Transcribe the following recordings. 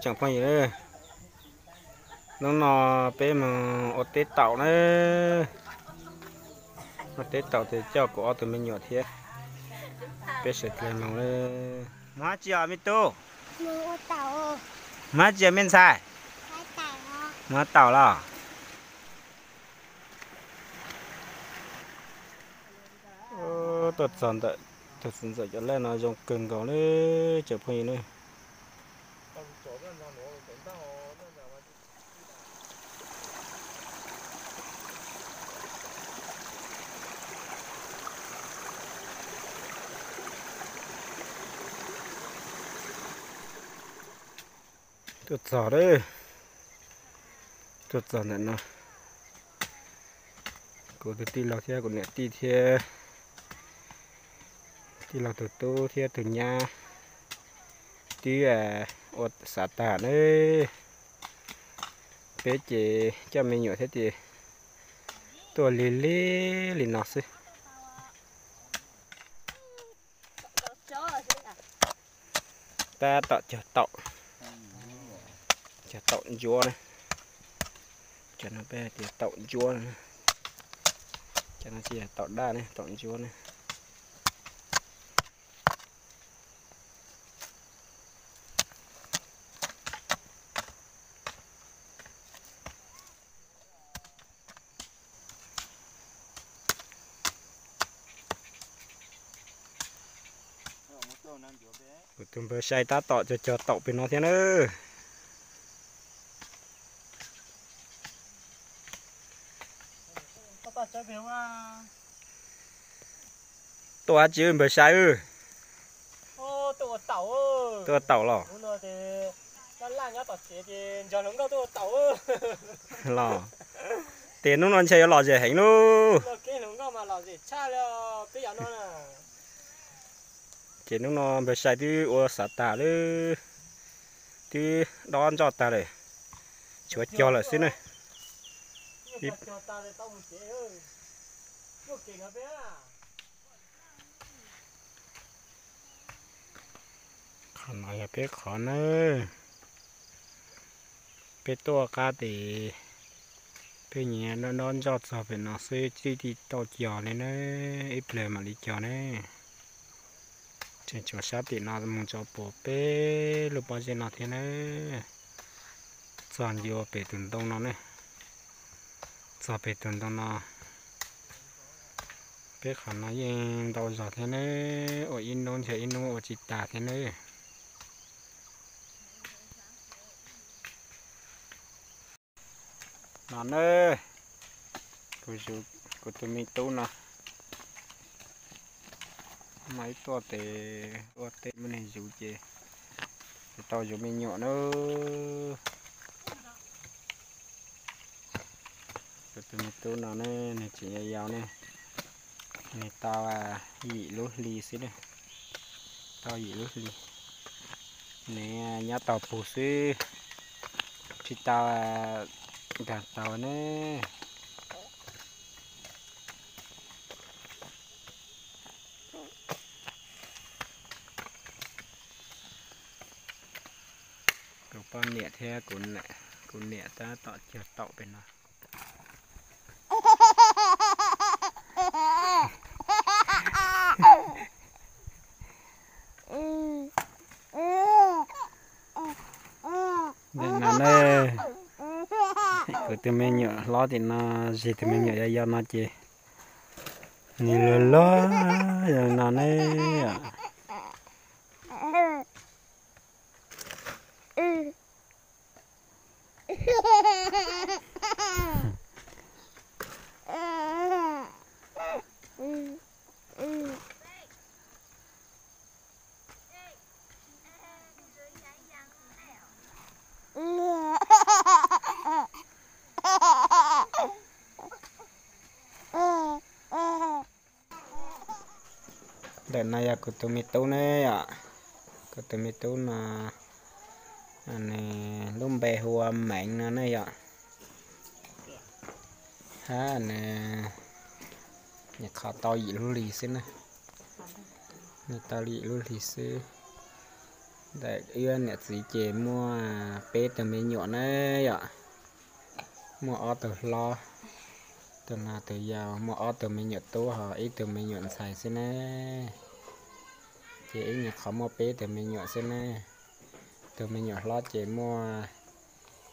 Tsoom phooj ywg, hnub no peb mus ua teb taum na. Ua teb taum ces coj kuv ob tug me nyuam thiab peb sawv dlawg mus. Mus hab tsi os me tub? Mus hab tsi os me ntxhais? Mus hab taum los? Tuaj txog ntawm tus txiv ntxawm cov laj no zoo kawg nkaus li tsoom phooj ywg ne. Tuaj txog lawm, tuaj txog ntawm no. Kuv tus tij laug thiab kuv niam tij thiab tij laug tus tub thiab tus nyab twb ua xav tas na. Peb ces coj me nyuam thiab ces tuaj lig lig li no xwb. Tab tom cog taum, cog taum ntsuab na. Cov no peb hais tias taum ntsuab, cov no tsis yog taum daj ne, taum ntsuab ne. Kuv tus npawg Sai tab tom cog cog taum pem no thiab na. Tuaj dab tsi npawg Sai? Tuaj ua taum los? Los, ces hnub no ntshe yuav lom zem heev lauj. Ces hnub no npawg Sai twb ua xav tas lawm, twb dob ntsoj tag lawm, tshuav cog lawm xwb na. Qhov no yog peb qhov nawb. Peb tuaj qab tes peb nyias dob dob ntsoj txog pem no xwb, tsis tau cog li na, ib pliag mam li cog ne. Tseem tshuav sab tim no mus tso puas peb lub pob zeb no thiab na. Txog ncua pem tus ntoo no ne, txog pem tus ntoo no. Peb qhov no yeej ntau zog thiab ne, ua ib hnub ntshe ib hnub ua tsis tas thiab ne. No ne, kuv tus me tub no mas ib tuaj tes ua teb muaj neeg zuv ces tsis tau zuv me nyuam na. Kuv tus me tub no ne, nws tseem yau yau ne, nws tau yim lub hli xwb ne, tau yim lub hli. Nws nyob tau pug xwb, tsis tau nkaag tau ne. Kuv poj niam thiab kuv niam tab tom cog taum pem no. Ntawm no ne, kuv tus me nyuam hlob tim no, zig tus me nyuam yau yau no ces nws luag luag no ne. Ntawm no yog kuv tus me tub ne yom, kuv tus me tub no, nws lub npe hu ua Meev no ne yom. Hab nws nyuam qhuav tau yim lub hlis xwb na, nws tau yim lub hlis xwb. Ntawm wb niam txiv ces muaj peb tug me nyuam na yom. Muaj ob tug hlob, tus no tus yau, muaj ob tug me nyuam tub ho ib tug me nyuam ntxhais xwb na. Ces ib nyuag qhov muaj peb tug me nyuam xwb na. Tus me nyuam hlob ces muaj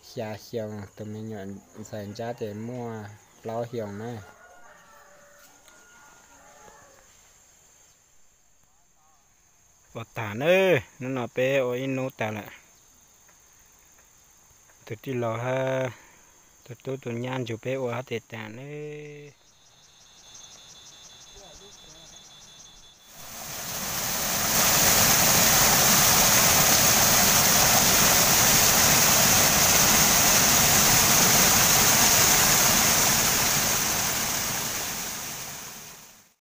xya xyoo, tus me nyuam ntxhais nrab ces muaj plaub xyoo na. Ua tag na, hnub no peb ua ib hnub tag lawm. Tus tij laug hab tus tub tus nyab nrug peb ua hab tes tag nawb.